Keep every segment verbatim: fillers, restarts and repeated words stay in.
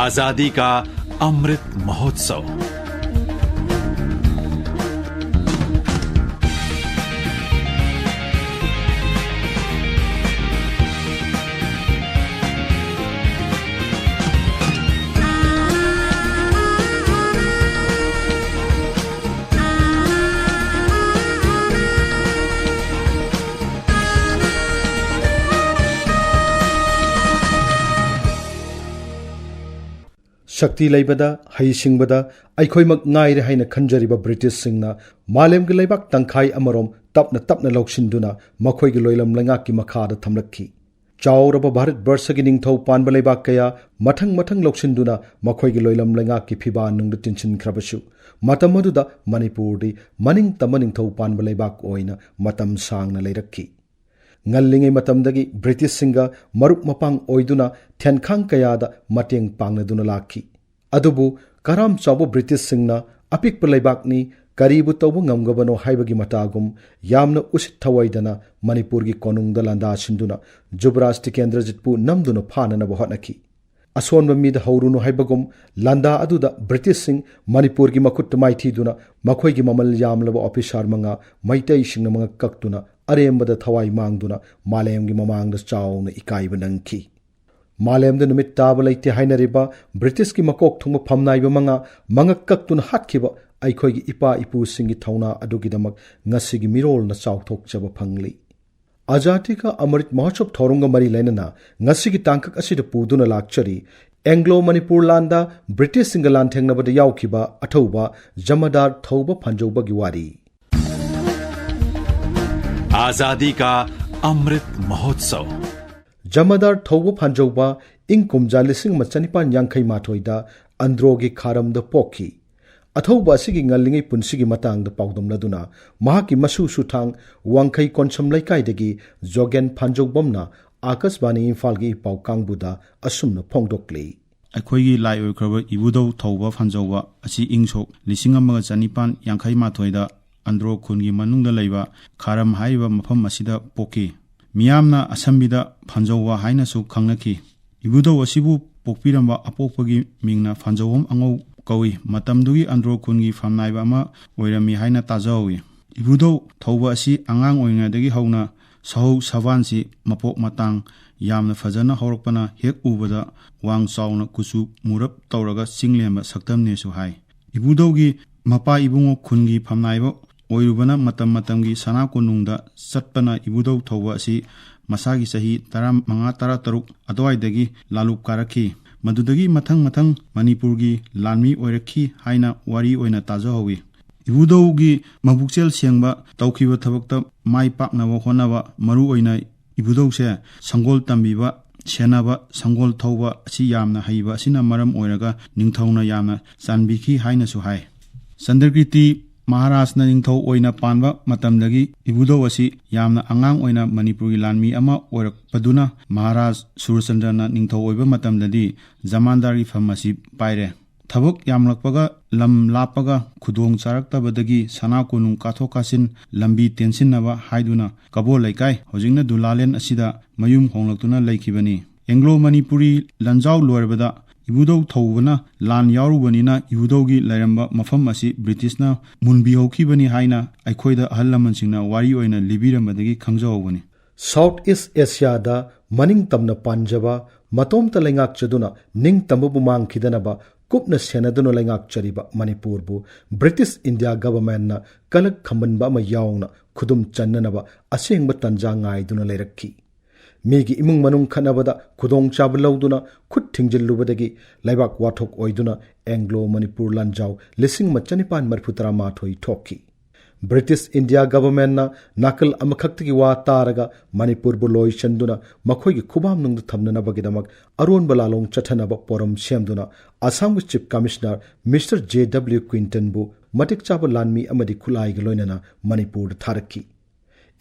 आजादी का अमृत महोत्सव। ꯁꯛꯇꯤ ꯂꯩꯕꯗ, ꯍꯩꯁꯤꯡꯕꯗ ꯑꯩꯈꯣꯏꯃꯛ ꯉꯥꯏꯔꯦ ꯍꯥꯏꯅ ꯈꯟꯖꯔꯤꯕ ꯕ꯭ꯔꯤꯇꯤꯁꯁꯤꯡꯅ ꯃꯥꯂꯦꯝꯒꯤ ꯂꯩꯕꯥꯛ ꯇꯪꯈꯥꯏ ꯑꯃꯔꯣꯝ ꯇꯞꯅ ꯇꯞꯅ ꯂꯧꯁꯤꯟꯗꯨꯅ ꯃꯈꯣꯏꯒꯤ ꯂꯣꯏꯂꯝ ꯂꯩꯉꯥꯛꯀꯤ ꯃꯈꯥꯗ ꯊꯝꯂꯛꯈꯤ꯫ ꯆꯥꯎꯔꯕ ꯚꯥꯔꯠ ꯕꯔꯁꯒꯤ ꯅꯤꯡꯊꯧ ꯄꯥꯟꯕ ꯂꯩꯕꯥꯛ ꯀꯌꯥ ꯃꯊꯪ ꯃꯊꯪ ꯂꯧꯁꯤꯟꯗꯨꯅ ꯃꯈꯣꯏꯒꯤ ꯂꯣꯏꯂꯝ ꯂꯩꯉꯥꯛꯀꯤ ꯐꯤꯕꯥꯟꯅꯨꯡꯗ ꯇꯤꯟꯁꯤꯟꯈ꯭ꯔꯕꯁꯨ, ꯃꯇꯝ ꯑꯗꯨꯗ ꯃꯅꯤꯄꯨꯔꯗꯤ ꯃꯅꯤꯡ ꯇꯝꯕ ꯅꯤꯡꯊꯧ ꯄꯥꯟꯕ ꯂꯩꯕꯥꯛ ꯑꯣꯏꯅ ꯃꯇꯝ ꯁꯥꯡꯅ ꯂꯩꯔꯛꯈꯤ꯫ ꯉꯜꯂꯤꯉꯩ ꯃꯇꯝꯗꯒꯤ ꯕ꯭ꯔꯤꯇꯤꯁꯁꯤꯡꯒ ꯃꯔꯨꯞ ꯃꯄꯥꯡ ꯑꯣꯏꯗꯨꯅ ꯊꯦꯟꯈꯥꯡ ꯀꯌꯥꯗ ꯃꯇꯦꯡ ꯄꯥꯡꯅꯗꯨꯅ ꯂꯥꯛꯈꯤ꯫ ꯑꯗꯨꯕꯨ ꯀꯔꯥꯝ ꯆꯥꯎꯕ ꯕ꯭ꯔꯤꯇꯤꯁꯁꯤꯡꯅ ꯑꯄꯤꯛꯄ ꯂꯩꯕꯥꯛꯅꯤ, ꯀꯔꯤꯕꯨ ꯇꯧꯕ ꯉꯝꯒꯕꯅꯣ ꯍꯥꯏꯕꯒꯤ ꯃꯇꯥꯒꯨꯝ ꯌꯥꯝꯅ ꯎꯁꯤꯠ ꯊꯑꯣꯏꯗꯅ ꯃꯅꯤꯄꯨꯔꯒꯤ ꯀꯣꯅꯨꯡꯗ ꯂꯥꯟꯗꯥ ꯁꯤꯟꯗꯨꯅ ꯖꯨꯕꯔꯥꯖ ꯇꯤꯀꯦꯟꯗ꯭ꯔꯖꯤꯠꯄꯨ ꯅꯝꯗꯨꯅ ꯐꯥꯅꯅꯕ ꯍꯣꯠꯅꯈꯤ꯫ ꯑꯁꯣꯟꯕ ꯃꯤꯗ ꯍꯧꯔꯨꯅꯨ ꯍꯥꯏꯕꯒꯨꯝ ꯂꯥꯟꯗꯥ ꯑꯗꯨꯗ ꯕ꯭ꯔꯤꯇꯤꯁꯁꯤꯡ ꯃꯅꯤꯄꯨꯔꯒꯤ ꯃꯈꯨꯠꯇ ꯃꯥꯏꯊꯤꯗꯨꯅ ꯃꯈꯣꯏꯒꯤ ꯃꯃꯜ ꯌꯥꯝꯂꯕ ꯑꯣꯐꯤꯁꯥꯔ ꯃꯉꯥ ꯃꯩꯇꯩꯁꯤꯡꯅ ꯃꯉꯛ ꯀꯛꯇꯨꯅ ꯑꯔꯦꯝꯕꯗ ꯊꯋꯥꯏ ꯃꯥꯡꯗꯨꯅ ꯃꯥꯂꯦꯝꯒꯤ ꯃꯃꯥꯡꯗ ꯆꯥꯎꯅ ꯏꯀꯥꯏꯕ ꯅꯪꯈꯤ꯫ ꯃꯥꯂꯦꯝꯗ ꯅꯨꯃꯤꯠ ꯇꯥꯕ ꯂꯩꯇꯦ ꯍꯥꯏꯅꯔꯤꯕ ꯕ꯭ꯔꯤꯇꯤꯁꯀꯤ ꯃꯀꯣꯛ ꯊꯣꯡꯕ ꯐꯝꯅꯥꯏꯕ ꯃꯉꯥ ꯃꯉꯛ ꯀꯛꯇꯨꯅ ꯍꯥꯠꯈꯤꯕ ꯑꯩꯈꯣꯏꯒꯤ ꯏꯄꯥ ꯏꯄꯨꯁꯤꯡꯒꯤ ꯊꯧꯅꯥ ꯑꯗꯨꯒꯤꯗꯃꯛ ꯉꯁꯤꯒꯤ ꯃꯤꯔꯣꯜꯅ ꯆꯥꯎꯊꯣꯛꯆꯕ ꯐꯪꯂꯤ꯫ ꯑꯖꯥꯗꯤ ꯀꯥ ꯑꯃ꯭ꯔꯤꯠ ꯃꯍꯣꯠꯁꯕ ꯊꯧꯔꯝꯒ ꯃꯔꯤ ꯂꯩꯅꯅ ꯉꯁꯤꯒꯤ ꯇꯥꯡꯀꯛ ꯑꯁꯤꯗ ꯄꯨꯗꯨꯅ ꯂꯥꯛꯆꯔꯤ ꯑꯦꯡꯒ꯭ꯂꯣ ꯃꯅꯤꯄꯨꯔ ꯂꯥꯟꯗ ꯕ꯭ꯔꯤꯇꯤꯁꯁꯤꯡꯒ ꯂꯥꯟꯊꯦꯡꯅꯕꯗ ꯌꯥꯎꯈꯤꯕ ꯑꯊꯧꯕ ꯖꯃꯥꯗꯥꯔ ꯊꯧꯕ ꯐꯥꯟꯖꯧꯕꯒꯤ ꯋꯥꯔꯤ꯫ आजादी का अमृत महोत्सव। ꯖꯃꯥꯗꯥꯔ ꯊꯧꯕ ꯐꯥꯟꯖꯧꯕ ꯏꯪ ꯀꯨꯝꯖꯥ ꯂꯤꯁꯤꯡ ꯑꯃ ꯆꯅꯤꯄꯥꯟ ꯌꯥꯡꯈꯩ ꯃꯥꯊꯣꯏꯗ ꯑꯟꯗ꯭ꯔꯣꯒꯤ ꯈꯥꯔꯝꯗ ꯄꯣꯛꯈꯤ꯫ ꯑꯊꯧꯕ ꯑꯁꯤꯒꯤ ꯉꯜꯂꯤꯉꯩ ꯄꯨꯟꯁꯤꯒꯤ ꯃꯇꯥꯡꯗ ꯄꯥꯎꯗꯝꯂꯗꯨꯅ ꯃꯍꯥꯛꯀꯤ ꯃꯁꯨ ꯁꯨꯊꯥꯡ ꯋꯥꯡꯈꯩ ꯀꯣꯟꯁꯝ ꯂꯩꯀꯥꯏꯗꯒꯤ ꯖꯣꯒꯦꯟ ꯐꯥꯟꯖꯧꯕꯝꯅ ꯑꯥꯀꯥꯁꯕꯥꯅꯤ ꯏꯝꯐꯥꯜꯒꯤ ꯏ ꯄꯥꯎ ꯀꯥꯡꯕꯨꯗ ꯑꯁꯨꯝꯅ ꯐꯣꯡꯗꯣꯛꯂꯤ꯫ ꯑꯩꯈꯣꯏꯒꯤ ꯂꯥꯏ ꯑꯣꯏꯈ꯭ꯔꯕ ꯏꯕꯨꯙꯧ ꯊꯧꯕ ꯐꯥꯟꯖꯧꯕ ꯑꯁꯤ ꯏꯪ ꯁꯣꯛ ꯂꯤꯁꯤꯡ ꯑꯃꯒ ꯆꯅꯤꯄꯥꯟ ꯌꯥꯡꯈꯩ ꯃꯥꯊꯣꯏꯗ ꯑꯟꯗ꯭ꯔꯣ ꯈꯨꯟꯒꯤ ꯃꯅꯨꯡꯗ ꯂꯩꯕ ꯈꯥꯔꯝ ꯍꯥꯏꯔꯤꯕ ꯃꯐꯝ ꯑꯁꯤꯗ ꯄꯣꯛꯈꯤ꯫ ꯃꯤꯌꯥꯝꯅ ꯑꯁꯝꯕꯤꯗ ꯐꯥꯟꯖꯧꯕ ꯍꯥꯏꯅꯁꯨ ꯈꯪꯅꯈꯤ꯫ ꯏꯕꯨꯙꯧ ꯑꯁꯤꯕꯨ ꯄꯣꯛꯄꯤꯔꯝꯕ ꯑꯄꯣꯛꯄꯒꯤ ꯃꯤꯡꯅ ꯐꯥꯟꯖꯧꯕꯝ ꯑꯉꯧ ꯀꯧꯏ꯫ ꯃꯇꯝꯗꯨꯒꯤ ꯑꯟꯗ꯭ꯔꯣ ꯈꯨꯟꯒꯤ ꯐꯝꯅꯥꯏꯕ ꯑꯃ ꯑꯣꯏꯔꯝꯃꯤ ꯍꯥꯏꯅ ꯇꯥꯖꯍꯧꯏ꯫ ꯏꯕꯨꯙꯧ ꯊꯧꯕ ꯑꯁꯤ ꯑꯉꯥꯡ ꯑꯣꯏꯔꯤꯉꯩꯗꯒꯤ ꯍꯧꯅ ꯁꯍꯧ ꯁꯕꯥꯟꯁꯤ ꯃꯄꯣꯛ ꯃꯇꯥꯡ ꯌꯥꯝꯅ ꯐꯖꯅ ꯍꯧꯔꯛꯄꯅ ꯍꯦꯛ ꯎꯕꯗ ꯋꯥꯡ ꯆꯥꯎꯅ ꯀꯨꯆꯨ ꯃꯨꯔꯞ ꯇꯧꯔꯒ ꯆꯤꯡꯂꯦꯝꯕ ꯁꯛꯇꯝꯅꯦꯁꯨ ꯍꯥꯏ꯫ ꯏꯕꯨꯙꯧꯒꯤ ꯃꯄꯥ ꯏꯕꯨꯡꯉꯣ ꯈꯨꯟꯒꯤ ꯐꯝꯅꯥꯏꯕ ꯑꯣꯏꯔꯨꯕꯅ ꯃꯇꯝ ꯃꯇꯝꯒꯤ ꯁꯅꯥ ꯀꯣꯅꯨꯡꯗ ꯆꯠꯄꯅ ꯏꯕꯨꯙꯧ ꯊꯧꯕ ꯑꯁꯤ ꯃꯁꯥꯒꯤ ꯆꯍꯤ ꯇꯔꯥꯃꯉꯥ ꯇꯔꯥꯇꯔꯨꯛ ꯑꯗꯨꯋꯥꯏꯗꯒꯤ ꯂꯥꯂꯨꯞ ꯀꯥꯔꯛꯈꯤ꯫ ꯃꯗꯨꯗꯒꯤ ꯃꯊꯪ ꯃꯊꯪ ꯃꯅꯤꯄꯨꯔꯒꯤ ꯂꯥꯟꯃꯤ ꯑꯣꯏꯔꯛꯈꯤ ꯍꯥꯏꯅ ꯋꯥꯔꯤ ꯑꯣꯏꯅ ꯇꯥꯖꯍꯧꯋꯤ꯫ ꯏꯕꯨꯙꯧꯒꯤ ꯃꯕꯨꯛꯆꯦꯜ ꯁꯦꯡꯕ, ꯇꯧꯈꯤꯕ ꯊꯕꯛꯇ ꯃꯥꯏ ꯄꯥꯛꯅꯕ ꯍꯣꯠꯅꯕ, ꯃꯔꯨ ꯑꯣꯏꯅ ꯏꯕꯨꯙꯧꯁꯦ ꯁꯪꯒꯣꯜ ꯇꯝꯕꯤꯕ, ꯁꯦꯟꯅꯕ, ꯁꯪꯒꯣꯜ ꯊꯧꯕ ꯑꯁꯤ ꯌꯥꯝꯅ ꯍꯩꯕ ꯑꯁꯤꯅ ꯃꯔꯝ ꯑꯣꯏꯔꯒ ꯅꯤꯡꯊꯧꯅ ꯌꯥꯝꯅ ꯆꯥꯟꯕꯤꯈꯤ ꯍꯥꯏꯅꯁꯨ ꯍꯥꯏ꯫ ꯆꯟꯗ꯭ꯔꯀꯤꯔꯇꯤ ꯃꯍꯥꯔꯥꯖꯅ ꯅꯤꯡꯊꯧ ꯑꯣꯏꯅ ꯄꯥꯟꯕ ꯃꯇꯝꯗꯒꯤ ꯏꯕꯨꯙꯧ ꯑꯁꯤ ꯌꯥꯝꯅ ꯑꯉꯥꯡ ꯑꯣꯏꯅ ꯃꯅꯤꯄꯨꯔꯒꯤ ꯂꯥꯟꯃꯤ ꯑꯃ ꯑꯣꯏꯔꯛꯄꯗꯨꯅ ꯃꯍꯥꯔꯥꯖ ꯁꯨꯔꯆꯟꯗ꯭ꯔꯅ ꯅꯤꯡꯊꯧ ꯑꯣꯏꯕ ꯃꯇꯝꯗꯗꯤ ꯖꯃꯥꯟꯗꯥꯔꯒꯤ ꯐꯝ ꯑꯁꯤ ꯄꯥꯏꯔꯦ꯫ ꯊꯕꯛ ꯌꯥꯝꯂꯛꯄꯒ ꯂꯝ ꯂꯥꯞꯄꯒ ꯈꯨꯗꯣꯡ ꯆꯥꯔꯛꯇꯕꯗꯒꯤ ꯁꯅꯥ ꯀꯣꯅꯨꯡ ꯀꯥꯊꯣꯛ ꯀꯥꯁꯤꯟ ꯂꯝꯕꯤ ꯇꯦꯟꯁꯤꯟꯅꯕ ꯍꯥꯏꯗꯨꯅ ꯀꯕꯣ ꯂꯩꯀꯥꯏ, ꯍꯧꯖꯤꯛꯅ ꯗꯨꯂꯥꯂꯦꯟ ꯑꯁꯤꯗ ꯃꯌꯨꯝ ꯍꯣꯡꯂꯛꯇꯨꯅ ꯂꯩꯈꯤꯕꯅꯤ꯫ ꯑꯦꯡꯒ꯭ꯂꯣ ꯃꯅꯤꯄꯨꯔꯤ ꯂꯥꯟꯖꯥꯎ ꯂꯣꯏꯔꯕꯗ ꯏꯕꯨꯙꯧ ꯊꯧꯕꯅ ꯂꯥꯟ ꯌꯥꯎꯔꯨꯕꯅꯤꯅ ꯏꯕꯨꯙꯧꯒꯤ ꯂꯩꯔꯝꯕ ꯃꯐꯝ ꯑꯁꯤ ꯕ꯭ꯔꯤꯇꯤꯁꯅ ꯃꯨꯟꯕꯤꯍꯧꯈꯤꯕꯅꯤ ꯍꯥꯏꯅ ꯑꯩꯈꯣꯏꯗ ꯑꯍꯜ ꯂꯃꯟꯁꯤꯡꯅ ꯋꯥꯔꯤ ꯑꯣꯏꯅ ꯂꯤꯕꯤꯔꯝꯕꯗꯒꯤ ꯈꯪꯖꯍꯧꯕꯅꯤ꯫ South East Asiaꯗ ꯃꯅꯤꯡ ꯇꯝꯅ ꯄꯥꯟꯖꯕ, ꯃꯇꯣꯝꯇ ꯂꯩꯉꯥꯛꯆꯗꯨꯅ ꯅꯤꯡꯇꯝꯕꯕꯨ ꯃꯥꯡꯈꯤꯗꯅꯕ ꯀꯨꯞꯅ ꯁꯦꯟꯅꯗꯨꯅ ꯂꯩꯉꯥꯛꯆꯔꯤꯕ ꯃꯅꯤꯄꯨꯔꯕꯨ ꯕ꯭ꯔꯤꯇꯤꯁ ꯏꯟꯗꯤꯌꯥ ꯒꯚꯔꯟꯃꯦꯟꯠꯅ ꯀꯂꯛ ꯈꯝꯕꯟꯕ ꯑꯃ ꯌꯥꯎꯅ ꯈꯨꯗꯨꯝ ꯆꯟꯅꯅꯕ ꯑꯁꯦꯡꯕ ꯇꯟꯖꯥ ꯉꯥꯏꯗꯨꯅ ꯂꯩꯔꯛꯈꯤ꯫ ꯃꯤꯒꯤ ꯏꯃꯨꯡ ꯃꯅꯨꯡ ꯈꯠꯅꯕꯗ ꯈꯨꯗꯣꯡꯆꯥꯕ ꯂꯧꯗꯨꯅ ꯈꯨꯠ ꯊꯤꯡꯖꯤꯜꯂꯨꯕꯗꯒꯤ ꯂꯩꯕꯥꯛ ꯋꯥꯊꯣꯛ ꯑꯣꯏꯗꯨꯅ ꯑꯦꯡꯒ꯭ꯂꯣ ꯃꯅꯤꯄꯨꯔ ꯂꯥꯟꯖꯥꯎ ꯂꯤꯁꯤꯡ ꯑꯃ ꯆꯅꯤꯄꯥꯟ ꯃꯔꯤꯐꯨ ꯇꯔꯥꯃꯥꯊꯣꯏ ꯊꯣꯛꯈꯤ꯫ ꯕ꯭ꯔꯤꯇꯤꯁ ꯏꯟꯗꯤꯌꯥ ꯒꯚꯔꯟꯃꯦꯟꯠꯅ ꯅꯥꯀꯜ ꯑꯃꯈꯛꯇꯒꯤ ꯋꯥ ꯇꯥꯔꯒ ꯃꯅꯤꯄꯨꯔꯕꯨ ꯂꯣꯏ ꯆꯟꯗꯨꯅ ꯃꯈꯣꯏꯒꯤ ꯈꯨꯕꯥꯝꯅꯨꯡꯗ ꯊꯝꯅꯅꯕꯒꯤꯗꯃꯛ ꯑꯔꯣꯟꯕ ꯂꯥꯂꯣꯡ ꯆꯠꯊꯅꯕ ꯄꯣꯔꯝ ꯁꯦꯝꯗꯨꯅ ꯑꯁꯥꯝꯒꯤ chief commissioner mister J W ꯀ꯭ꯋꯤꯟꯇꯟꯕꯨ ꯃꯇꯤꯛ ꯆꯥꯕ ꯂꯥꯟꯃꯤ ꯑꯃꯗꯤ ꯈꯨꯠꯂꯥꯏꯒ ꯂꯣꯏꯅꯅ ꯃꯅꯤꯄꯨꯔꯗ ꯊꯥꯔꯛꯈꯤ꯫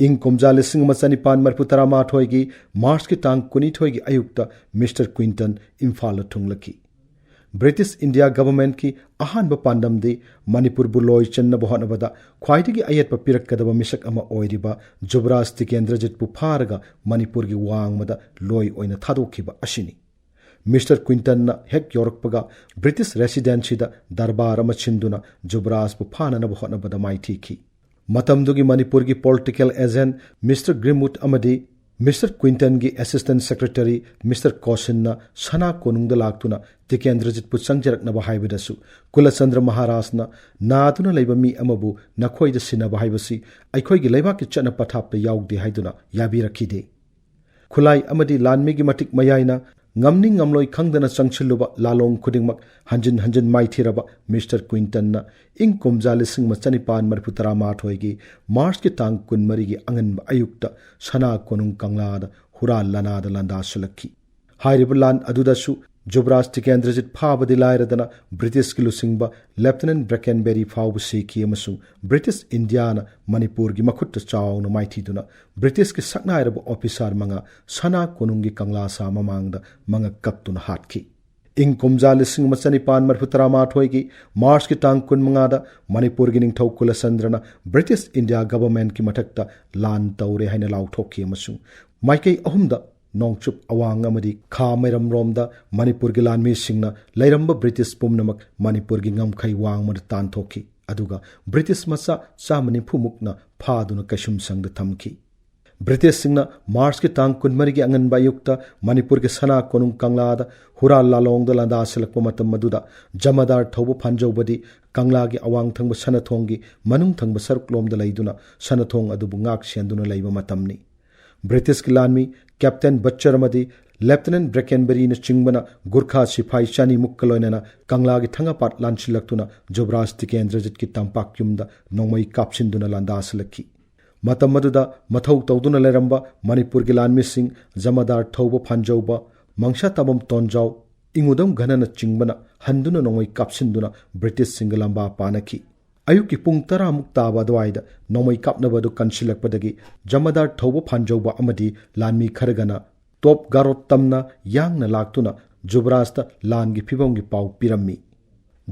ꯏꯪ ꯀꯨꯝꯖꯥ ꯂꯤꯁꯤꯡ ꯑꯃ ꯆꯅꯤꯄꯥꯟ ꯃꯔꯤꯐꯨ ꯇꯔꯥꯃꯥꯊꯣꯏꯒꯤ ꯃꯥꯔꯆꯀꯤ ꯇꯥꯡ ꯀꯨꯟꯅꯤꯊꯣꯏꯒꯤ ꯑꯌꯨꯛꯇ ꯃꯤꯁꯇꯔ ꯀ꯭ꯋꯤꯟꯇꯟ ꯏꯝꯐꯥꯜꯗ ꯊꯨꯡꯂꯛꯈꯤ꯫ ꯕ꯭ꯔꯤꯇꯤꯁ ꯏꯟꯗꯤꯌꯥ ꯒꯚꯔꯟꯃꯦꯟꯠꯀꯤ ꯑꯍꯥꯟꯕ ꯄꯥꯟꯗꯝꯗꯤ ꯃꯅꯤꯄꯨꯔꯕꯨ ꯂꯣꯏ ꯆꯟꯅꯕ ꯍꯣꯠꯅꯕꯗ ꯈ꯭ꯋꯥꯏꯗꯒꯤ ꯑꯌꯦꯠꯄ ꯄꯤꯔꯛꯀꯗꯕ ꯃꯤꯁꯛ ꯑꯃ ꯑꯣꯏꯔꯤꯕ ꯖꯨꯕꯔꯥꯖ ꯇꯤꯀꯦꯟꯗ꯭ꯔꯖꯤꯠꯄꯨ ꯐꯥꯔꯒ ꯃꯅꯤꯄꯨꯔꯒꯤ ꯋꯥꯡꯃꯗ ꯂꯣꯏ ꯑꯣꯏꯅ ꯊꯥꯗꯣꯛꯈꯤꯕ ꯑꯁꯤꯅꯤ꯫ ꯃꯤꯁꯇꯔ ꯀ꯭ꯋꯤꯟꯇꯟꯅ ꯍꯦꯛ ꯌꯧꯔꯛꯄꯒ ꯕ꯭ꯔꯤꯇꯤꯁ ꯔꯦꯁꯤꯗꯦꯟꯁꯤꯗ ꯗꯔꯕꯥꯔ ꯑꯃ ꯁꯤꯟꯗꯨꯅ ꯖꯨꯕꯔꯥꯖꯄꯨ ꯐꯥꯅꯅꯕ ꯍꯣꯠꯅꯕꯗ ꯃꯥꯏꯊꯤꯈꯤ꯫ ꯃꯇꯝꯗꯨꯒꯤ ꯃꯅꯤꯄꯨꯔꯒꯤ ꯄꯣꯂꯤꯇꯤꯀꯦꯜ ꯑꯦꯖꯦꯟꯠ ꯃꯤꯁꯇꯔ ꯒ꯭ꯔꯤꯝꯋꯨꯗ ꯑꯃꯗꯤ ꯃꯤꯁꯇꯔ ꯀ꯭ꯋꯤꯟꯇꯟꯒꯤ ꯑꯦꯁꯤꯁꯇꯦꯟꯠ ꯁꯦꯀ꯭ꯔꯦꯇꯔꯤ ꯃꯤꯁꯇꯔ ꯀꯣꯁꯤꯟꯅ ꯁꯅꯥ ꯀꯣꯅꯨꯡꯗ ꯂꯥꯛꯇꯨꯅ ꯇꯤꯀꯦꯟꯗ꯭ꯔꯖꯤꯠꯄꯨ ꯆꯪꯖꯔꯛꯅꯕ ꯍꯥꯏꯕꯗꯁꯨ ꯀꯨꯂꯆꯟꯗ꯭ꯔ ꯃꯍꯥꯔꯥꯖꯅ ꯅꯥꯗꯨꯅ ꯂꯩꯕ ꯃꯤ ꯑꯃꯕꯨ ꯅꯈꯣꯏꯗ ꯁꯤꯟꯅꯕ ꯍꯥꯏꯕꯁꯤ ꯑꯩꯈꯣꯏꯒꯤ ꯂꯩꯕꯥꯛꯀꯤ ꯆꯠꯅ ꯄꯊꯥꯞꯇ ꯌꯥꯎꯗꯦ ꯍꯥꯏꯗꯨꯅ ꯌꯥꯕꯤꯔꯛꯈꯤꯗꯦ꯫ ꯈꯨꯠꯂꯥꯏ ꯑꯃꯗꯤ ꯂꯥꯟꯃꯤꯒꯤ ꯃꯇꯤꯛ ꯃꯌꯥꯏꯅ ꯉꯝꯅꯤꯡ ꯉꯝꯂꯣꯏ ꯈꯪꯗꯅ ꯆꯪꯁꯤꯜꯂꯨꯕ ꯂꯥꯂꯣꯡ ꯈꯨꯗꯤꯡꯃꯛ ꯍꯟꯖꯤꯟ ꯍꯟꯖꯤꯟ ꯃꯥꯏꯊꯤꯔꯕ ꯃꯤꯁꯇꯔ ꯀ꯭ꯋꯤꯟꯇꯟꯅ ꯏꯪ ꯀꯨꯝꯖꯥ ꯂꯤꯁꯤꯡ ꯑꯃ ꯆꯅꯤꯄꯥꯟ ꯃꯔꯤꯐꯨ ꯇꯔꯥ ꯃꯥꯊꯣꯏꯒꯤ ꯃꯥꯔꯆꯀꯤ ꯇꯥꯡ ꯀꯨꯟꯃꯔꯤꯒꯤ ꯑꯉꯟꯕ ꯑꯌꯨꯛꯇ ꯁꯅꯥ ꯀꯣꯅꯨꯡ ꯀꯪꯂꯥꯗ ꯍꯨꯔꯥꯟ ꯂꯥꯟꯅꯥꯗ ꯂꯥꯟꯗꯥꯁꯤꯜꯂꯛꯈꯤ꯫ ꯍꯥꯏꯔꯤꯕ ꯂꯥꯟ ꯑꯗꯨꯗꯁꯨ ꯖꯨꯕꯔꯥꯖ ꯇꯤꯀꯦꯟꯗ꯭ꯔꯖꯤꯠ ꯐꯥꯕꯗꯤ ꯂꯥꯏꯔꯗꯅ ꯕ꯭ꯔꯤꯇꯤꯁꯀꯤ ꯂꯨꯆꯤꯡꯕ ꯂꯦꯐꯇꯤꯅꯦꯟꯠ ꯕ꯭ꯔꯦꯀꯦꯟꯕꯦꯔꯤ ꯐꯥꯎꯕ ꯁꯤꯈꯤ ꯑꯃꯁꯨꯡ ꯕ꯭ꯔꯤꯇꯤꯁ ꯏꯟꯗꯤꯌꯥꯅ ꯃꯅꯤꯄꯨꯔꯒꯤ ꯃꯈꯨꯠꯇ ꯆꯥꯎꯅ ꯃꯥꯏꯊꯤꯗꯨꯅ ꯕ꯭ꯔꯤꯇꯤꯁꯀꯤ ꯁꯛꯅꯥꯏꯔꯕ ꯑꯣꯐꯤꯁꯥꯔ ꯃꯉꯥ ꯁꯅꯥ ꯀꯣꯅꯨꯡꯒꯤ ꯀꯪꯂꯥꯁꯥ ꯃꯃꯥꯡꯗ ꯃꯉꯛ ꯀꯛꯇꯨꯅ ꯍꯥꯠꯈꯤ꯫ ꯏꯪ ꯀꯨꯝꯖꯥ ꯂꯤꯁꯤꯡ ꯑꯃ ꯆꯅꯤꯄꯥꯟ ꯃꯔꯤꯐꯨ ꯇꯔꯥ ꯃꯥꯊꯣꯏꯒꯤ ꯃꯥꯔꯆꯀꯤ ꯇꯥꯡ ꯀꯨꯟꯃꯉꯥꯗ ꯃꯅꯤꯄꯨꯔꯒꯤ ꯅꯤꯡꯊꯧ ꯀꯨꯂꯆꯟꯗ꯭ꯔꯅ ꯕ꯭ꯔꯤꯇꯤꯁ ꯏꯟꯗꯤꯌꯥ ꯒꯚꯔꯟꯃꯦꯟꯠꯀꯤ ꯃꯊꯛꯇ ꯂꯥꯟ ꯇꯧꯔꯦ ꯍꯥꯏꯅ ꯂꯥꯎꯊꯣꯛꯈꯤ ꯑꯃꯁꯨꯡ ꯃꯥꯏꯀꯩ ꯑꯍꯨꯝꯗ ꯅꯣꯡꯆꯨꯞ ꯑꯋꯥꯡ ꯑꯃꯗꯤ ꯈꯥ ꯃꯩꯔꯝꯔꯣꯝꯗ ꯃꯅꯤꯄꯨꯔꯒꯤ ꯂꯥꯟꯃꯤꯁꯤꯡꯅ ꯂꯩꯔꯝꯕ ꯕ꯭ꯔꯤꯇꯤꯁ ꯄꯨꯝꯅꯃꯛ ꯃꯅꯤꯄꯨꯔꯒꯤ ꯉꯝꯈꯩ ꯋꯥꯡꯃꯗ ꯇꯥꯟꯊꯣꯛꯈꯤ꯫ ꯑꯗꯨꯒ ꯕ꯭ꯔꯤꯇꯤꯁ ꯃꯆꯥ ꯆꯥꯝꯃ ꯅꯤꯐꯨ ꯃꯨꯛꯅ ꯐꯥꯗꯨꯅ ꯀꯩꯁꯨꯝꯁꯪꯗ ꯊꯝꯈꯤ꯫ ꯕ꯭ꯔꯤꯇꯤꯁꯁꯤꯡꯅ ꯃꯥꯔꯆꯀꯤ ꯇꯥꯡ ꯀꯨꯟꯃꯔꯤꯒꯤ ꯑꯉꯟꯕ ꯑꯌꯨꯛꯇ ꯃꯅꯤꯄꯨꯔꯒꯤ ꯁꯅꯥ ꯀꯣꯅꯨꯡ ꯀꯪꯂꯥꯗ ꯍꯨꯔꯥꯟ ꯂꯥꯂꯣꯡꯗ ꯂꯥꯟꯗꯥꯁꯤꯜꯂꯛꯄ ꯃꯇꯝ ꯑꯗꯨꯗ ꯖꯃꯥꯗꯥꯔ ꯊꯧꯕ ꯐꯥꯟꯖꯧꯕꯗꯤ ꯀꯪꯂꯥꯒꯤ ꯑꯋꯥꯡ ꯊꯪꯕ ꯁꯅꯥꯊꯣꯡꯒꯤ ꯃꯅꯨꯡ ꯊꯪꯕ ꯁꯔꯨꯛꯂꯣꯝꯗ ꯂꯩꯗꯨꯅ ꯁꯅꯥꯊꯣꯡ ꯑꯗꯨꯕꯨ ꯉꯥꯛ ꯁꯦꯟꯗꯨꯅ ꯂꯩꯕ ꯃꯇꯝꯅꯤ꯫ ꯕ꯭ꯔꯤꯇꯤꯁꯀꯤ ꯂꯥꯟꯃꯤ ꯀꯦꯞꯇꯦꯟ ꯕꯠꯆꯔ ꯑꯃꯗꯤ ꯂꯦꯐꯇꯤꯅꯦꯟꯠ ꯕ꯭ꯔꯦꯀꯦꯟꯕꯦꯔꯤꯅ ꯆꯤꯡꯕꯅ ꯒꯨꯔꯈꯥ ꯁꯤꯐꯥꯏ ꯆꯅꯤꯃꯨꯛꯀ ꯂꯣꯏꯅꯅ ꯀꯪꯂꯥꯒꯤ ꯊꯪꯉꯄꯥꯠ ꯂꯥꯟꯁꯤꯜꯂꯛꯇꯨꯅ ꯖꯨꯕꯔꯥꯖ ꯇꯤꯀꯦꯟꯗ꯭ꯔꯖꯤꯠꯀꯤ ꯇꯝꯄꯥꯛ ꯌꯨꯝꯗ ꯅꯣꯡꯃꯩ ꯀꯥꯞꯁꯤꯟꯗꯨꯅ ꯂꯥꯟꯗꯥꯁꯤꯜꯂꯛꯈꯤ꯫ ꯃꯇꯝ ꯑꯗꯨꯗ ꯃꯊꯧ ꯇꯧꯗꯨꯅ ꯂꯩꯔꯝꯕ ꯃꯅꯤꯄꯨꯔꯒꯤ ꯂꯥꯟꯃꯤꯁꯤꯡ ꯖꯃꯥꯗꯥꯔ ꯊꯧꯕ ꯐꯥꯟꯖꯧꯕ, ꯃꯪꯁꯥ ꯇꯥꯕꯝ ꯇꯣꯟꯖꯥꯎ, ꯏꯉꯨꯗꯝ ꯘꯅꯅ ꯆꯤꯡꯕꯅ ꯍꯟꯗꯨꯅ ꯅꯣꯡꯃꯩ ꯀꯥꯞꯁꯤꯟꯗꯨꯅ ꯕ꯭ꯔꯤꯇꯤꯁꯁꯤꯡꯒ ꯂꯝꯕꯥ ꯄꯥꯅꯈꯤ꯫ ꯑꯌꯨꯛꯀꯤ ꯄꯨꯡ ꯇꯔꯥꯃꯨꯛ ꯇꯥꯕ ꯑꯗꯨꯋꯥꯏꯗ ꯅꯣꯡꯃꯩ ꯀꯥꯞꯅꯕ ꯑꯗꯨ ꯀꯟꯁꯤꯜꯂꯛꯄꯗꯒꯤ ꯖꯃꯥꯗꯥꯔ ꯊꯧꯕ ꯐꯥꯟꯖꯧꯕ ꯑꯃꯗꯤ ꯂꯥꯟꯃꯤ ꯈꯔꯒꯅ ꯇꯣꯞ ꯒꯥꯔꯣꯠ ꯇꯝꯅ ꯌꯥꯡꯅ ꯂꯥꯛꯇꯨꯅ ꯖꯨꯕꯔꯥꯖꯇ ꯂꯥꯟꯒꯤ ꯐꯤꯚꯝꯒꯤ ꯄꯥꯎ ꯄꯤꯔꯝꯃꯤ꯫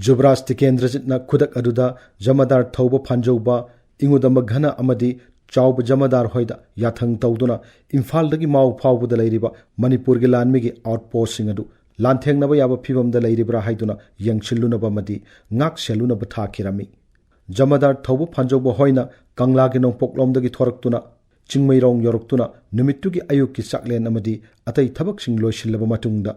ꯖꯨꯕꯔꯥꯖ ꯇꯤꯀꯦꯟꯗ꯭ꯔꯖꯤꯠꯅ ꯈꯨꯗꯛ ꯑꯗꯨꯗ ꯖꯃꯥꯗꯥꯔ ꯊꯧꯕ ꯐꯥꯟꯖꯧꯕ, ꯏꯉꯨꯗꯝꯕ ꯘꯅ ꯑꯃꯗꯤ ꯆꯥꯎꯕ ꯖꯃꯥꯗꯥꯔ ꯍꯣꯏꯗ ꯌꯥꯊꯪ ꯇꯧꯗꯨꯅ ꯏꯝꯐꯥꯜꯗꯒꯤ ꯃꯥꯎ ꯐꯥꯎꯕꯗ ꯂꯩꯔꯤꯕ ꯃꯅꯤꯄꯨꯔꯒꯤ ꯂꯥꯟꯃꯤꯒꯤ ꯑꯥꯎꯠꯄꯣꯁꯁꯤꯡ ꯑꯗꯨ ꯂꯥꯟꯊꯦꯡꯅꯕ ꯌꯥꯕ ꯐꯤꯕꯝꯗ ꯂꯩꯔꯤꯕ꯭ꯔꯥ ꯍꯥꯏꯗꯨꯅ ꯌꯦꯡꯁꯤꯜꯂꯨꯅꯕ ꯑꯃꯗꯤ ꯉꯥꯛ ꯁꯦꯜꯂꯨꯅꯕ ꯊꯥꯈꯤꯔꯝꯃꯤ꯫ ꯖꯃꯥꯗꯥꯔ ꯊꯧꯕ ꯐꯥꯟꯖꯧꯕ ꯍꯣꯏꯅ ꯀꯪꯂꯥꯒꯤ ꯅꯣꯡꯄꯣꯛꯂꯣꯝꯗꯒꯤ ꯊꯣꯔꯛꯇꯨꯅ ꯆꯤꯡꯃꯩꯔꯣꯡ ꯌꯧꯔꯛꯇꯨꯅ ꯅꯨꯃꯤꯠꯇꯨꯒꯤ ꯑꯌꯨꯛꯀꯤ ꯆꯥꯛꯂꯦꯟ ꯑꯃꯗꯤ ꯑꯇꯩ ꯊꯕꯛꯁꯤꯡ ꯂꯣꯏꯁꯤꯜꯂꯕ ꯃꯇꯨꯡꯗ,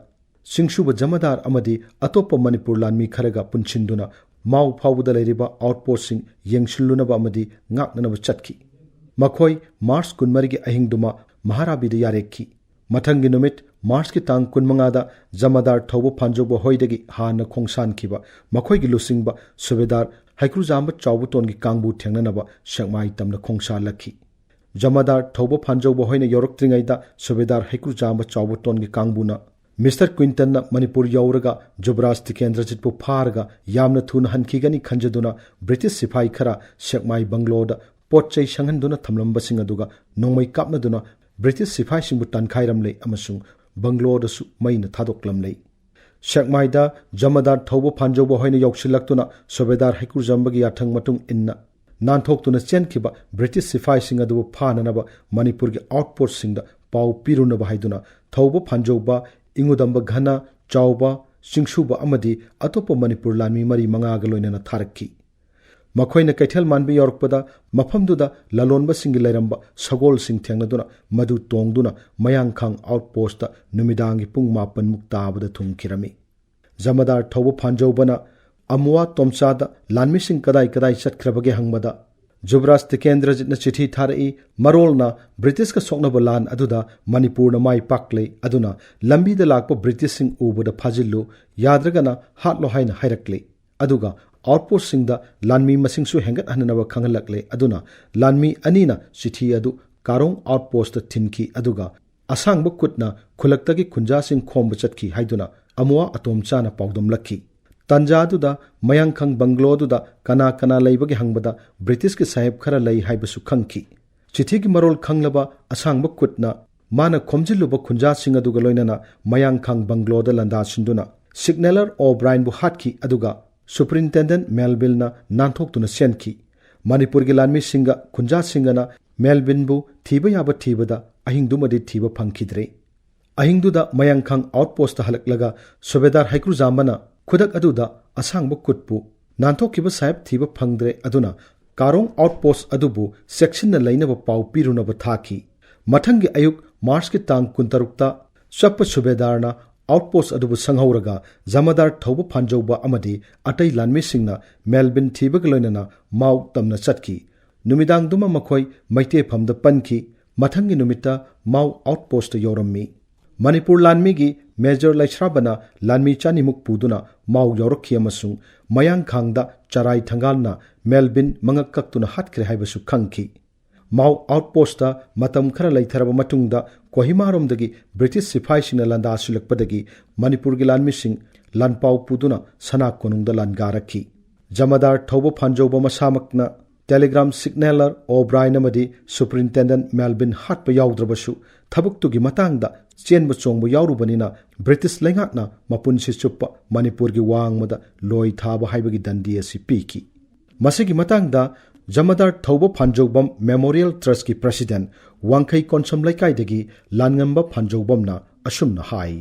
ꯆꯤꯡꯁꯨꯕ ꯖꯃꯥꯗꯥꯔ ꯑꯃꯗꯤ ꯑꯇꯣꯞꯄ ꯃꯅꯤꯄꯨꯔ ꯂꯥꯟꯃꯤ ꯈꯔꯒ ꯄꯨꯟꯁꯤꯟꯗꯨꯅ ꯃꯥꯎ ꯐꯥꯎꯕꯗ ꯂꯩꯔꯤꯕ ꯑꯥꯎꯠꯄꯣꯁꯁꯤꯡ ꯌꯦꯡꯁꯤꯜꯂꯨꯅꯕ ꯑꯃꯗꯤ ꯉꯥꯛꯅꯅꯕ ꯆꯠꯈꯤ꯫ ꯃꯈꯣꯏ ꯃꯥꯔꯆ ꯀꯨꯟꯃꯔꯤꯒꯤ ꯑꯍꯤꯡꯗꯨꯃ ꯃꯍꯥꯔꯥꯕꯤꯗ ꯌꯥꯔꯦꯛꯈꯤ꯫ ꯃꯊꯪꯒꯤ ꯅꯨꯃꯤꯠ ꯃꯥꯔꯆꯀꯤ ꯇꯥꯡ ꯀꯨꯟꯃꯉꯥꯗ ꯖꯃꯥꯗꯥꯔ ꯊꯧꯕ ꯐꯥꯟꯖꯧꯕ ꯍꯣꯏꯗꯒꯤ ꯍꯥꯟꯅ ꯈꯣꯡꯁꯥꯟꯈꯤꯕ ꯃꯈꯣꯏꯒꯤ ꯂꯨꯆꯤꯡꯕ ꯁꯨꯕꯦꯗꯥꯔ ꯍꯩꯀ꯭ꯔꯨꯖꯥꯝꯕ ꯆꯥꯎꯕꯇꯣꯟꯒꯤ ꯀꯥꯡꯕꯨ ꯊꯦꯡꯅꯅꯕ ꯁꯦꯛꯃꯥꯏ ꯇꯝꯅ ꯈꯣꯡꯁꯥꯜꯂꯛꯈꯤ꯫ ꯖꯃꯥꯗꯥꯔ ꯊꯧꯕ ꯐꯥꯟꯖꯧꯕ ꯍꯣꯏꯅ ꯌꯧꯔꯛꯇ꯭ꯔꯤꯉꯩꯗ ꯁꯨꯕꯦꯗꯥꯔ ꯍꯩꯀ꯭ꯔꯨꯖꯥꯝꯕ ꯆꯥꯎꯕꯇꯣꯟꯒꯤ ꯀꯥꯡꯕꯨꯅ ꯃꯤꯁꯇꯔ ꯀ꯭ꯋꯤꯟꯇꯟꯅ ꯃꯅꯤꯄꯨꯔ ꯌꯧꯔꯒ ꯖꯨꯕꯔꯥꯖ ꯇꯤꯀꯦꯟꯗ꯭ꯔꯖꯤꯠꯄꯨ ꯐꯥꯔꯒ ꯌꯥꯝꯅ ꯊꯨꯅ ꯍꯟꯈꯤꯒꯅꯤ ꯈꯟꯖꯗꯨꯅ ꯕ꯭ꯔꯤꯇꯤꯁ ꯁꯤꯐꯥꯏ ꯈꯔ ꯁꯦꯛꯃꯥꯏ ꯕꯪꯒ꯭ꯂꯣꯗ ꯄꯣꯠ ꯆꯩ ꯁꯪꯍꯟꯗꯨꯅ ꯊꯝꯂꯝꯕꯁꯤꯡ ꯑꯗꯨꯒ ꯅꯣꯡꯃꯩ ꯀꯥꯞꯅꯗꯨꯅ ꯕ꯭ꯔꯤꯇꯤꯁ ꯁꯤꯐꯥꯏꯁꯤꯡꯕꯨ ꯇꯥꯟꯈꯥꯏꯔꯝꯂꯦ ꯑꯃꯁꯨꯡ ꯕꯪꯒ꯭ꯂꯣꯗꯁꯨ ꯃꯩꯅ ꯊꯥꯗꯣꯛꯂꯝꯂꯦ꯫ ꯁꯦꯛꯃꯥꯏꯗ ꯖꯃꯥꯗꯥꯔ ꯊꯧꯕ ꯐꯥꯟꯖꯧꯕ ꯍꯣꯏꯅ ꯌꯧꯁꯤꯜꯂꯛꯇꯨꯅ ꯁꯨꯕꯦꯗꯥꯔ ꯍꯩꯀ꯭ꯔꯨꯖꯥꯝꯕꯒꯤ ꯌꯥꯊꯪ ꯃꯇꯨꯡ ꯏꯟꯅ ꯅꯥꯟꯊꯣꯛꯇꯨꯅ ꯆꯦꯟꯈꯤꯕ ꯕ꯭ꯔꯤꯇꯤꯁ ꯁꯤꯐꯥꯏꯁꯤꯡ ꯑꯗꯨꯕꯨ ꯐꯥꯅꯅꯕ ꯃꯅꯤꯄꯨꯔꯒꯤ ꯑꯥꯎꯠꯄꯣꯁꯁꯤꯡꯗ ꯄꯥꯎ ꯄꯤꯔꯨꯅꯕ ꯍꯥꯏꯗꯨꯅ ꯊꯧꯕ ꯐꯥꯟꯖꯧꯕ, ꯏꯉꯨꯗꯝꯕ ꯘꯅ, ꯆꯥꯎꯕ, ꯆꯤꯡꯁꯨꯕ ꯑꯃꯗꯤ ꯑꯇꯣꯞꯄ ꯃꯅꯤꯄꯨꯔ ꯂꯥꯟꯃꯤ ꯃꯔꯤ ꯃꯉꯥꯒ ꯂꯣꯏꯅꯅ ꯊꯥꯔꯛꯈꯤ꯫ ꯃꯈꯣꯏꯅ ꯀꯩꯊꯦꯜ ꯃꯥꯟꯕꯤ ꯌꯧꯔꯛꯄꯗ ꯃꯐꯝꯗꯨꯗ ꯂꯂꯣꯟꯕꯁꯤꯡꯒꯤ ꯂꯩꯔꯝꯕ ꯁꯒꯣꯜꯁꯤꯡ ꯊꯦꯡꯅꯗꯨꯅ ꯃꯗꯨ ꯇꯣꯡꯗꯨꯅ ꯃꯌꯥꯡꯈꯥꯡ ꯑꯥꯎꯠꯄꯣꯁꯇ ꯅꯨꯃꯤꯗꯥꯡꯒꯤ ꯄꯨꯡ ꯃꯥꯄꯟꯃꯨꯛ ꯇꯥꯕꯗ ꯊꯨꯡꯈꯤꯔꯝꯃꯤ꯫ ꯖꯃꯥꯗꯥꯔ ꯊꯧꯕ ꯐꯥꯟꯖꯧꯕꯅ ꯑꯃꯨꯋꯥ ꯇꯣꯝꯆꯥꯗ ꯂꯥꯟꯃꯤꯁꯤꯡ ꯀꯗꯥꯏ ꯀꯗꯥꯏ ꯆꯠꯈ꯭ꯔꯕꯒꯦ ꯍꯪꯕꯗ, ꯖꯨꯕꯔꯥꯖ ꯇꯤꯀꯦꯟꯗ꯭ꯔꯖꯤꯠꯅ ꯆꯤꯊꯤ ꯊꯥꯔꯛꯏ, ꯃꯔꯣꯜꯅ ꯕ꯭ꯔꯤꯇꯤꯁꯀ ꯁꯣꯛꯅꯕ ꯂꯥꯟ ꯑꯗꯨꯗ ꯃꯅꯤꯄꯨꯔꯅ ꯃꯥꯏ ꯄꯥꯛꯂꯦ, ꯑꯗꯨꯅ ꯂꯝꯕꯤꯗ ꯂꯥꯛꯄ ꯕ꯭ꯔꯤꯇꯤꯁꯁꯤꯡ ꯎꯕꯗ ꯐꯥꯖꯤꯜꯂꯨ, ꯌꯥꯗ꯭ꯔꯒꯅ ꯍꯥꯠꯂꯣ ꯍꯥꯏꯅ ꯍꯥꯏꯔꯛꯂꯦ꯫ ꯑꯗꯨꯒ ꯑꯥꯎꯠꯄꯣꯁꯁꯤꯡꯗ ꯂꯥꯟꯃꯤ ꯃꯁꯤꯡꯁꯨ ꯍꯦꯟꯒꯠꯍꯟꯅꯕ ꯈꯪꯍꯜꯂꯛꯂꯦ꯫ ꯑꯗꯨꯅ ꯂꯥꯟꯃꯤ ꯑꯅꯤꯅ ꯆꯤꯊꯤ ꯑꯗꯨ ꯀꯥꯔꯣꯡ ꯑꯥꯎꯠꯄꯣꯁꯇ ꯊꯤꯟꯈꯤ, ꯑꯗꯨꯒ ꯑꯁꯥꯡꯕ ꯈꯨꯠꯅ ꯈꯨꯜꯂꯛꯇꯒꯤ ꯈꯨꯟꯖꯥꯁꯤꯡ ꯈꯣꯝꯕ ꯆꯠꯈꯤ ꯍꯥꯏꯗꯨꯅ ꯑꯃꯨꯋꯥ ꯑꯇꯣꯝꯆꯥꯅ ꯄꯥꯎꯗꯝꯂꯛꯈꯤ꯫ ꯇꯥꯟꯖꯥ ꯑꯗꯨꯗ ꯃꯌꯥꯡꯈꯪ ꯕꯪꯒ꯭ꯂꯣꯗꯨꯗ ꯀꯅꯥ ꯀꯅꯥ ꯂꯩꯕꯒꯦ ꯍꯪꯕꯗ ꯕ꯭ꯔꯤꯇꯤꯁꯀꯤ ꯁꯥꯍꯦꯕ ꯈꯔ ꯂꯩ ꯍꯥꯏꯕꯁꯨ ꯈꯪꯈꯤ꯫ ꯆꯤꯊꯤꯒꯤ ꯃꯔꯣꯜ ꯈꯪꯂꯕ ꯑꯁꯥꯡꯕ ꯈꯨꯠꯅ ꯃꯥꯅ ꯈꯣꯝꯖꯤꯜꯂꯨꯕ ꯈꯨꯟꯖꯥꯁꯤꯡ ꯑꯗꯨꯒ ꯂꯣꯏꯅꯅ ꯃꯌꯥꯡꯈꯥꯡ ꯕꯪꯒ꯭ꯂꯣꯗ ꯂꯥꯟꯗꯥꯁꯤꯟꯗꯨꯅ ꯁꯤꯒꯅꯦꯂꯔ ꯑꯣꯕ꯭ꯔꯥꯏꯟꯕꯨ ꯍꯥꯠꯈꯤ, ꯑꯗꯨꯒ ꯁꯨꯄꯔꯤꯟꯇꯦꯟꯗꯦꯟꯠ ꯃꯦꯜꯚꯤꯜꯅ ꯅꯥꯟꯊꯣꯛꯇꯨꯅ ꯆꯦꯟꯈꯤ꯫ ꯃꯅꯤꯄꯨꯔꯒꯤ ꯂꯥꯟꯃꯤꯁꯤꯡꯒ ꯈꯨꯟꯖꯥꯁꯤꯡꯒꯅ ꯃꯦꯜꯚꯤꯟꯕꯨ ꯊꯤꯕ ꯌꯥꯕ ꯊꯤꯕꯗ ꯑꯍꯤꯡꯗꯨꯃꯗꯤ ꯊꯤꯕ ꯐꯪꯈꯤꯗ꯭ꯔꯦ꯫ ꯑꯍꯤꯡꯗꯨꯗ ꯃꯌꯥꯡꯈꯥꯡ ꯑꯥꯎꯠꯄꯣꯁꯇ ꯍꯜꯂꯛꯂꯒ ꯁꯨꯕꯦꯗꯥꯔ ꯍꯩꯀ꯭ꯔꯨꯖꯥꯝꯕꯅ ꯈꯨꯗꯛ ꯑꯗꯨꯗ ꯑꯁꯥꯡꯕ ꯈꯨꯠꯄꯨ ꯅꯥꯟꯊꯣꯛꯈꯤꯕ ꯁꯥꯍꯦꯕ ꯊꯤꯕ ꯐꯪꯗ꯭ꯔꯦ, ꯑꯗꯨꯅ ꯀꯥꯔꯣꯡ ꯑꯥꯎꯠꯄꯣꯁ ꯑꯗꯨꯕꯨ ꯆꯦꯛꯁꯤꯟꯅ ꯂꯩꯅꯕ ꯄꯥꯎ ꯄꯤꯔꯨꯅꯕ ꯊꯥꯈꯤ꯫ ꯃꯊꯪꯒꯤ ꯑꯌꯨꯛ ꯃꯥꯔꯆꯀꯤ ꯇꯥꯡ ꯀꯨꯟꯇꯔꯨꯛꯇ ꯆꯞꯄ ꯁꯨꯕꯦꯗꯥꯔꯅ ꯑꯥꯎꯠꯄꯣꯁ ꯑꯗꯨꯕꯨ ꯁꯪꯍꯧꯔꯒ ꯖꯃꯥꯗꯥꯔ ꯊꯧꯕ ꯐꯥꯟꯖꯧꯕ ꯑꯃꯗꯤ ꯑꯇꯩ ꯂꯥꯟꯃꯤꯁꯤꯡꯅ ꯃꯦꯜꯕꯤꯟ ꯊꯤꯕꯒ ꯂꯣꯏꯅꯅ ꯃꯥꯎ ꯇꯝꯅ ꯆꯠꯈꯤ꯫ ꯅꯨꯃꯤꯗꯥꯡꯗꯨꯃ ꯃꯈꯣꯏ ꯃꯩꯇꯦꯐꯝꯗ ꯄꯟꯈꯤ꯫ ꯃꯊꯪꯒꯤ ꯅꯨꯃꯤꯠꯇ ꯃꯥꯎ ꯑꯥꯎꯠꯄꯣꯁꯇ ꯌꯧꯔꯝꯃꯤ꯫ ꯃꯅꯤꯄꯨꯔ ꯂꯥꯟꯃꯤꯒꯤ ꯃꯦꯖꯔ ꯂꯩꯁ꯭ꯔꯥꯕꯅ ꯂꯥꯟꯃꯤ ꯆꯅꯤꯃꯨꯛ ꯄꯨꯗꯨꯅ ꯃꯥꯎ ꯌꯧꯔꯛꯈꯤ ꯑꯃꯁꯨꯡ ꯃꯌꯥꯡꯈꯥꯡꯗ ꯆꯔꯥꯏ ꯊꯪꯒꯥꯜꯅ ꯃꯦꯜꯕꯤꯟ ꯃꯉꯛ ꯀꯛꯇꯨꯅ ꯍꯥꯠꯈ꯭ꯔꯦ ꯍꯥꯏꯕꯁꯨ ꯈꯪꯈꯤ꯫ ꯃꯥꯎ ꯑꯥꯎꯠꯄꯣꯁꯇ ꯃꯇꯝ ꯈꯔ ꯂꯩꯊꯔꯕ ꯃꯇꯨꯡꯗ ꯀꯣꯍꯤꯃꯥꯔꯣꯝꯗꯒꯤ ꯕ꯭ꯔꯤꯇꯤꯁ ꯁꯤꯐꯥꯏꯁꯤꯡꯅ ꯂꯥꯟꯗꯥ ꯁꯤꯜꯂꯛꯄꯗꯒꯤ ꯃꯅꯤꯄꯨꯔꯒꯤ ꯂꯥꯟꯃꯤꯁꯤꯡ ꯂꯥꯟꯄꯥꯎ ꯄꯨꯗꯨꯅ ꯁꯅꯥ ꯀꯣꯅꯨꯡꯗ ꯂꯥꯟꯒꯥꯔꯛꯈꯤ꯫ ꯖꯃꯥꯗꯥꯔ ꯊꯧꯕ ꯐꯥꯟꯖꯧꯕ ꯃꯁꯥꯃꯛꯅ ꯇꯦꯂꯤꯒ꯭ꯔꯥꯝ ꯁꯤꯒꯅꯦꯂꯔ ꯑꯣꯕ꯭ꯔꯥꯏꯟ ꯑꯃꯗꯤ ꯁꯨꯄꯔꯤꯟꯇꯦꯟꯗꯦꯟꯠ ꯃꯦꯜꯕꯤꯟ ꯍꯥꯠꯄ ꯌꯥꯎꯗ꯭ꯔꯕꯁꯨ, ꯊꯕꯛꯇꯨꯒꯤ ꯃꯇꯥꯡꯗ ꯆꯦꯟꯕ ꯆꯣꯡꯕ ꯌꯥꯎꯔꯨꯕꯅꯤꯅ ꯕ꯭ꯔꯤꯇꯤꯁ ꯂꯩꯉꯥꯛꯅ ꯃꯄꯨꯟꯁꯤ ꯆꯨꯞꯄ ꯃꯅꯤꯄꯨꯔꯒꯤ ꯋꯥꯡꯃꯗ ꯂꯣꯏ ꯊꯥꯕ ꯍꯥꯏꯕꯒꯤ ꯗꯟꯗꯤ ꯑꯁꯤ ꯄꯤꯈꯤ꯫ ꯃꯁꯤꯒꯤ ꯃꯇꯥꯡꯗ ꯖꯃꯥꯗꯥꯔ ꯊꯧꯕ ꯐꯥꯟꯖꯧꯕꯝ ꯃꯦꯃꯣꯔꯤꯌꯦꯜ ꯇ꯭ꯔꯁꯀꯤ ꯄ꯭ꯔꯁꯤꯗꯦꯟꯠ ꯋꯥꯡꯈꯩ ꯀꯣꯟꯁꯝ ꯂꯩꯀꯥꯏꯗꯒꯤ ꯂꯥꯟꯉꯝꯕ ꯐꯥꯟꯖꯧꯕꯝꯅ ꯑꯁꯨꯝꯅ ꯍꯥꯏ꯫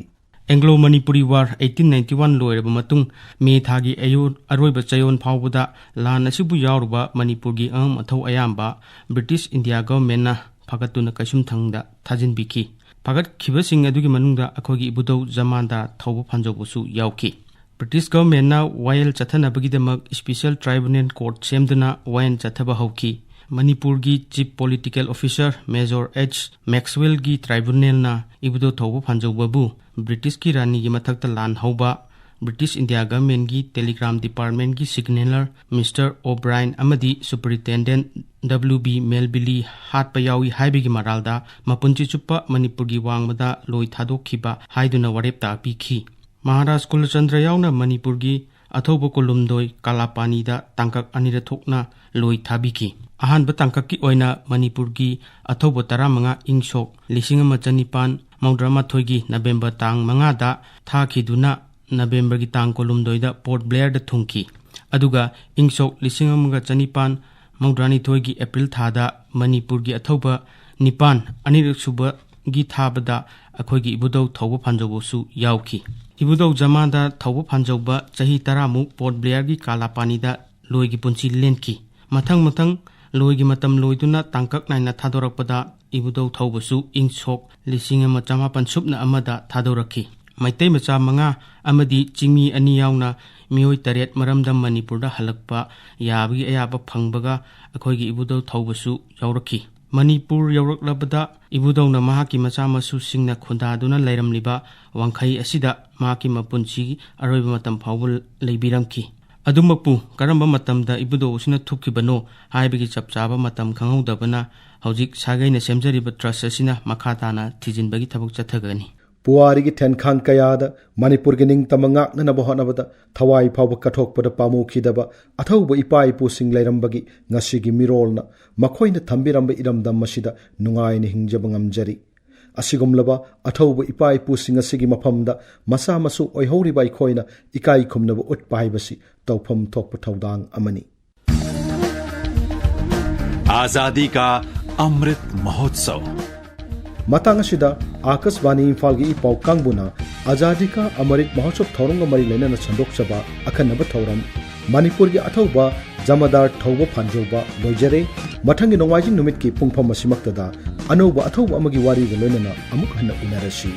Anglo Manipuri war eighteen ninety one ꯂꯣꯏꯔꯕ ꯃꯇꯨꯡ, ꯃꯦ ꯊꯥꯒꯤ ꯑꯌꯣ-, ꯑꯔꯣꯏꯕ ꯆꯌꯣꯜ ꯐꯥꯎꯕꯗ ꯂꯥꯟ ꯑꯁꯤꯕꯨ ꯌꯥꯎꯔꯨꯕ ꯃꯅꯤꯄꯨꯔꯒꯤ ꯑꯉꯝ ꯑꯊꯧ ꯑꯌꯥꯝꯕ ꯕ꯭ꯔꯤꯇꯤꯁ ꯏꯟꯗꯤꯌꯥ ꯒꯚꯔꯟꯃꯦꯟꯠꯅ ꯐꯥꯒꯠꯇꯨꯅ ꯀꯩꯁꯨꯝꯊꯪꯗ ꯊꯥꯖꯤꯟꯕꯤꯈꯤ꯫ ꯐꯥꯒꯠꯈꯤꯕꯁꯤꯡ ꯑꯗꯨꯒꯤ ꯃꯅꯨꯡꯗ ꯑꯩꯈꯣꯏꯒꯤ ꯏꯕꯨꯙꯧ ꯖꯃꯥꯗꯥꯔ ꯊꯧꯕ ꯐꯥꯟꯖꯧꯕꯁꯨ ꯌꯥꯎꯈꯤ꯫ ꯕ꯭ꯔꯤꯇꯤꯁ ꯒꯚꯔꯟꯃꯦꯟꯠꯅ ꯋꯥꯌꯦꯜ ꯆꯠꯊꯅꯕꯒꯤꯗꯃꯛ ꯏꯁꯄꯤꯁꯦꯜ ꯇ꯭ꯔꯥꯏꯕꯨꯅꯦꯜ ꯀꯣꯔꯠ ꯁꯦꯝꯗꯨꯅ ꯋꯥꯌꯦꯜ ꯆꯠꯊꯕ ꯍꯧꯈꯤ꯫ ꯃꯅꯤꯄꯨꯔꯒꯤ chief political officer major H ꯃꯦꯛꯁꯋꯦꯜꯒꯤ ꯇ꯭ꯔꯥꯏꯕꯨꯅꯦꯜꯅ ꯏꯕꯨꯙꯧ ꯊꯧꯕ ꯐꯥꯟꯖꯧꯕꯕꯨ ꯕ꯭ꯔꯤꯇꯤꯁꯀꯤ ꯔꯥꯅꯤꯒꯤ ꯃꯊꯛꯇ ꯂꯥꯟ ꯍꯧꯕ, ꯕ꯭ꯔꯤꯇꯤꯁ ꯏꯟꯗꯤꯌꯥ ꯒꯚꯔꯟꯃꯦꯟꯠꯀꯤ ꯇꯦꯂꯤꯒ꯭ꯔꯥꯝ ꯗꯤꯄꯥꯔꯠꯃꯦꯟꯠꯀꯤ ꯁꯤꯒꯅꯦꯂꯔ ꯃꯤꯁꯇꯔ ꯑꯣꯕ꯭ꯔꯥꯏꯟ ꯑꯃꯗꯤ ꯁꯨꯄꯔꯤꯟꯇꯦꯟꯗꯦꯟꯠ ꯗꯕ꯭ꯂꯤꯌꯨ ꯕꯤ ꯃꯦꯜꯕꯤꯂꯤ ꯍꯥꯠꯄ ꯌꯥꯎꯏ ꯍꯥꯏꯕꯒꯤ ꯃꯔꯥꯜꯗ ꯃꯄꯨꯟꯁꯤ ꯆꯨꯞꯄ ꯃꯅꯤꯄꯨꯔꯒꯤ ꯋꯥꯡꯃꯗ ꯂꯣꯏ ꯊꯥꯗꯣꯛꯈꯤꯕ ꯍꯥꯏꯗꯨꯅ ꯋꯥꯔꯦꯞ ꯇꯥꯛꯄꯤꯈꯤ꯫ ꯃꯍꯥꯔꯥꯖ ꯀꯨꯂꯆꯟꯗ꯭ꯔ ꯌꯥꯎꯅ ꯃꯅꯤꯄꯨꯔꯒꯤ ꯑꯊꯧꯕ ꯀꯣꯂꯨꯝꯗꯣꯏ ꯀꯥꯂꯥꯄꯥꯅꯤꯗ ꯇꯥꯡꯀꯛ ꯑꯅꯤꯔꯛ ꯊꯣꯛꯅ ꯂꯣꯏ ꯊꯥꯕꯤꯈꯤ꯫ ꯑꯍꯥꯟꯕ ꯇꯥꯡꯀꯛꯀꯤ ꯑꯣꯏꯅ ꯃꯅꯤꯄꯨꯔꯒꯤ ꯑꯊꯧꯕ ꯇꯔꯥꯃꯉꯥ ꯏꯪ ꯁꯣꯛ ꯂꯤꯁꯤꯡ ꯑꯃ ꯆꯅꯤꯄꯥꯟ ꯃꯧꯗ꯭ꯔꯥꯃꯥꯊꯣꯏꯒꯤ ꯅꯕꯦꯝꯕꯔ ꯇꯥꯡ ꯃꯉꯥꯗ ꯊꯥꯈꯤꯗꯨꯅ ꯅꯕꯦꯝꯕꯔꯒꯤ ꯇꯥꯡ ꯀꯨꯟꯍꯨꯝꯗꯣꯏꯗ ꯄꯣꯔꯠ ꯕ꯭ꯂꯦꯌꯔꯗ ꯊꯨꯡꯈꯤ꯫ ꯑꯗꯨꯒ ꯏꯪ ꯁꯣꯛ ꯂꯤꯁꯤꯡ ꯑꯃꯒ ꯆꯅꯤꯄꯥꯟ ꯃꯧꯗ꯭ꯔꯥꯅꯤꯊꯣꯏꯒꯤ ꯑꯦꯄ꯭ꯔꯤꯜ ꯊꯥꯗ ꯃꯅꯤꯄꯨꯔꯒꯤ ꯑꯊꯧꯕ ꯅꯤꯄꯥꯟ ꯑꯅꯤꯔꯛ ꯁꯨꯕꯒꯤ ꯊꯥꯕꯗ ꯑꯩꯈꯣꯏꯒꯤ ꯏꯕꯨꯙꯧ ꯊꯧꯕ ꯐꯥꯟꯖꯧꯕꯁꯨ ꯌꯥꯎꯈꯤ꯫ ꯏꯕꯨꯙꯧ ꯖꯃꯥꯗꯥꯔ ꯊꯧꯕ ꯐꯥꯟꯖꯧꯕ ꯆꯍꯤ ꯇꯔꯥꯃꯨꯛ ꯄꯣꯔꯠ ꯕ꯭ꯂꯦꯌꯔꯒꯤ ꯀꯥꯂꯥꯄꯥꯅꯤꯗ ꯂꯣꯏꯒꯤ ꯄꯨꯟꯁꯤ ꯂꯦꯟꯈꯤ꯫ ꯃꯊꯪ ꯃꯊꯪ ꯂꯣꯏꯒꯤ ꯃꯇꯝ ꯂꯣꯏꯗꯨꯅ ꯇꯥꯡꯀꯛ ꯅꯥꯏꯅ ꯊꯥꯗꯣꯔꯛꯄꯗ ꯏꯕꯨꯙꯧ ꯊꯧꯕꯁꯨ ꯏꯪ ꯁꯣꯛ ꯂꯤꯁꯤꯡ ꯑꯃ ꯆꯃꯥꯄꯟ ꯁꯨꯞꯅ ꯑꯃꯗ ꯊꯥꯗꯣꯔꯛꯈꯤ꯫ ꯃꯩꯇꯩ ꯃꯆꯥ ꯃꯉꯥ ꯑꯃꯗꯤ ꯆꯤꯡꯃꯤ ꯑꯅꯤ ꯌꯥꯎꯅ ꯃꯤꯑꯣꯏ ꯇꯔꯦꯠ ꯃꯔꯝꯗꯝ ꯃꯅꯤꯄꯨꯔꯗ ꯍꯜꯂꯛꯄ ꯌꯥꯕꯒꯤ ꯑꯌꯥꯕ ꯐꯪꯕꯒ ꯑꯩꯈꯣꯏꯒꯤ ꯏꯕꯨꯙꯧ ꯊꯧꯕꯁꯨ ꯌꯥꯎꯔꯛꯈꯤ꯫ ꯃꯅꯤꯄꯨꯔ ꯌꯧꯔꯛꯂꯕꯗ ꯏꯕꯨꯙꯧꯅ ꯃꯍꯥꯛꯀꯤ ꯃꯆꯥ ꯃꯁꯨꯁꯤꯡꯅ ꯈꯨꯟꯗꯥꯗꯨꯅ ꯂꯩꯔꯝꯂꯤꯕ ꯋꯥꯡꯈꯩ ꯑꯁꯤꯗ ꯃꯍꯥꯛꯀꯤ ꯃꯄꯨꯟꯁꯤꯒꯤ ꯑꯔꯣꯏꯕ ꯃꯇꯝ ꯐꯥꯎꯕ ꯂꯩꯕꯤꯔꯝꯈꯤ꯫ ꯑꯗꯨꯃꯛꯄꯨ ꯀꯔꯝꯕ ꯃꯇꯝꯗ ꯏꯕꯨꯙꯧ ꯑꯁꯤꯅ ꯊꯨꯞꯈꯤꯕꯅꯣ ꯍꯥꯏꯕꯒꯤ ꯆꯞ ꯆꯥꯕ ꯃꯇꯝ ꯈꯪꯍꯧꯗꯕꯅ ꯍꯧꯖꯤꯛ ꯁꯥꯒꯩꯅ ꯁꯦꯝꯖꯔꯤꯕ ꯇ꯭ꯔꯁ ꯑꯁꯤꯅ ꯃꯈꯥ ꯇꯥꯅ ꯊꯤꯖꯤꯟꯕꯒꯤ ꯊꯕꯛ ꯆꯠꯊꯒꯅꯤ꯫ ꯄꯨꯋꯥꯔꯤꯒꯤ ꯊꯦꯟꯈꯥꯡ ꯀꯌꯥꯗ ꯃꯅꯤꯄꯨꯔꯒꯤ ꯅꯤꯡꯇꯝꯕ ꯉꯥꯛꯅꯅꯕ ꯍꯣꯠꯅꯕꯗ ꯊꯋꯥꯏ ꯐꯥꯎꯕ ꯀꯠꯊꯣꯛꯄꯗ ꯄꯥꯝꯃꯨꯈꯤꯗꯕ ꯑꯊꯧꯕ ꯏꯄꯥ ꯏꯄꯨꯁꯤꯡ ꯂꯩꯔꯝꯕꯒꯤ ꯉꯁꯤꯒꯤ ꯃꯤꯔꯣꯜꯅ ꯃꯈꯣꯏꯅ ꯊꯝꯕꯤꯔꯝꯕ ꯏꯔꯝꯗꯝ ꯑꯁꯤꯗ ꯅꯨꯡꯉꯥꯏꯅ ꯍꯤꯡꯖꯕ ꯉꯝꯖꯔꯤ꯫ ꯑꯁꯤꯒꯨꯝꯂꯕ ꯑꯊꯧꯕ ꯏꯄꯥ ꯏꯄꯨꯁꯤꯡ ꯑꯁꯤꯒꯤ ꯃꯐꯝꯗ ꯃꯆꯥ ꯃꯁꯨ ꯑꯣꯏꯍꯧꯔꯤꯕ ꯑꯩꯈꯣꯏꯅ ꯏꯀꯥꯏ ꯈꯨꯝꯅꯕ ꯎꯠꯄ ꯍꯥꯏꯕꯁꯤ ꯇꯧꯐꯝ ꯊꯣꯛꯄ ꯊꯧꯗꯥꯡ ꯑꯃꯅꯤ꯫ आजादी का अमृत महोत्सव। ꯃꯇꯥꯡ ꯑꯁꯤꯗ ꯑꯥꯀꯥꯁꯕꯥꯅꯤ ꯏꯝꯐꯥꯜꯒꯤ ꯏ ꯄꯥꯎ ꯀꯥꯡꯕꯨꯅ ꯑꯖꯥꯗꯤ ꯀꯥ ꯑꯃꯔꯤꯠ ꯃꯍꯣꯠꯁꯕ ꯊꯧꯔꯝꯒ ꯃꯔꯤ ꯂꯩꯅꯅ ꯁꯟꯗꯣꯛꯆꯕ ꯑꯈꯟꯅꯕ ꯊꯧꯔꯝ ꯃꯅꯤꯄꯨꯔꯒꯤ ꯑꯊꯧꯕ ꯖꯃꯥꯗꯥꯔ ꯊꯧꯕ ꯐꯥꯟꯖꯧꯕ ꯂꯣꯏꯖꯔꯦ꯫ ꯃꯊꯪꯒꯤ ꯅꯣꯡꯃꯥꯏꯖꯤꯡ ꯅꯨꯃꯤꯠꯀꯤ ꯄꯨꯡꯐꯝ ꯑꯁꯤꯃꯛꯇꯗ ꯑꯅꯧꯕ ꯑꯊꯧꯕ ꯑꯃꯒꯤ ꯋꯥꯔꯤꯒ ꯂꯣꯏꯅꯅ ꯑꯃꯨꯛ ꯍꯟꯅ ꯎꯅꯔꯁꯤ꯫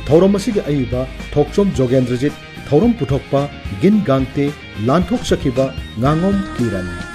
ꯊꯧꯔꯝ ꯑꯁꯤꯒꯤ ꯑꯏꯕ ꯊꯣꯛꯆꯣꯝ ꯖꯣꯒꯦꯟꯗ꯭ꯔꯖꯤꯠ, ꯊꯧꯔꯝ ꯄꯨꯊꯣꯛꯄ ꯒꯤꯟ ꯒꯥꯡꯇꯦ, ꯂꯥꯟꯊꯣꯛꯆꯈꯤꯕ ꯉꯥꯉꯣꯝ ꯀꯤꯔꯟ꯫